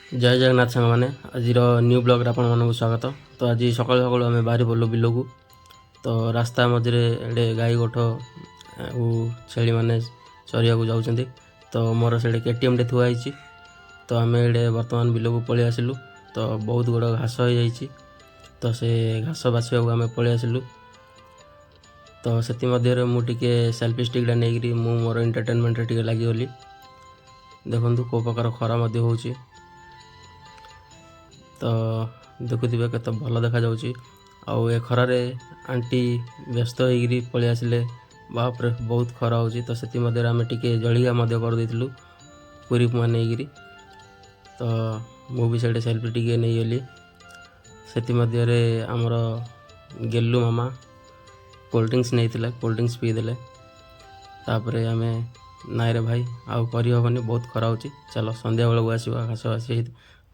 ଜୟ ଜଗନ୍ନାଥ ସାଙ୍ଗମାନେ, ଆଜିର ନ୍ୟୁ ବ୍ଲଗ୍ରେ ଆପଣମାନଙ୍କୁ ସ୍ୱାଗତ। ତ ଆଜି ସକାଳୁ ସକାଳୁ ଆମେ ବାହାରି ପଡ଼ିଲୁ ବିଲକୁ। ତ ରାସ୍ତା ମଝିରେ ଏଡ଼େ ଗାଈ ଗୋଠ ଆଉ ଛେଳିମାନେ ଚରିବାକୁ ଯାଉଛନ୍ତି। ତ ମୋର ସେଇଠି କେଟିଏମ୍ଟେ ଥୁଆ ହେଇଛି। ତ ଆମେ ଏଇଠି ବର୍ତ୍ତମାନ ବିଲକୁ ପଳେଇ ଆସିଲୁ। ତ ବହୁତ ଗୁଡ଼ା ଘାସ ହେଇଯାଇଛି, ତ ସେ ଘାସ ବାଛିବାକୁ ଆମେ ପଳେଇ ଆସିଲୁ। ତ ସେଥିମଧ୍ୟରେ ମୁଁ ଟିକେ ସେଲ୍ଫି ଷ୍ଟିକ୍ଟା ନେଇକିରି ମୁଁ ମୋର ଏଣ୍ଟରଟେନମେଣ୍ଟରେ ଟିକେ ଲାଗିଗଲି। ଦେଖନ୍ତୁ, କେଉଁ ପ୍ରକାର ଖରା ମଧ୍ୟ ହେଉଛି। ତ ଦେଖୁଥିବେ, କେତେ ଭଲ ଦେଖାଯାଉଛି। ଆଉ ଏ ଖରାରେ ଆଣ୍ଟି ବ୍ୟସ୍ତ ହେଇକିରି ପଳେଇ ଆସିଲେ। ବାପରେ, ବହୁତ ଖରା ହେଉଛି। ତ ସେଥିମଧ୍ୟରେ ଆମେ ଟିକେ ଜଳିଖିଆ ମଧ୍ୟ କରିଦେଇଥିଲୁ ପୁରୀ ଉପମା ନେଇକିରି। ତ ମୁଁ ବି ସେଇଠି ସେଲ୍ଫି ଟିକେ ନେଇଗଲି। ସେଥିମଧ୍ୟରେ ଆମର ଗେଲୁ ମାମା କୋଲ୍ଡ ଡ୍ରିଙ୍କସ୍ ନେଇଥିଲେ, କୋଲ୍ଡ ଡ୍ରିଙ୍କସ୍ ପିଇଦେଲେ। ତାପରେ ଆମେ, ନାଇଁରେ ଭାଇ, ଆଉ କରିହେବନି, ବହୁତ ଖରା ହେଉଛି, ଚାଲ ସନ୍ଧ୍ୟାବେଳକୁ ଆସିବା, ଘାସ ବାଛି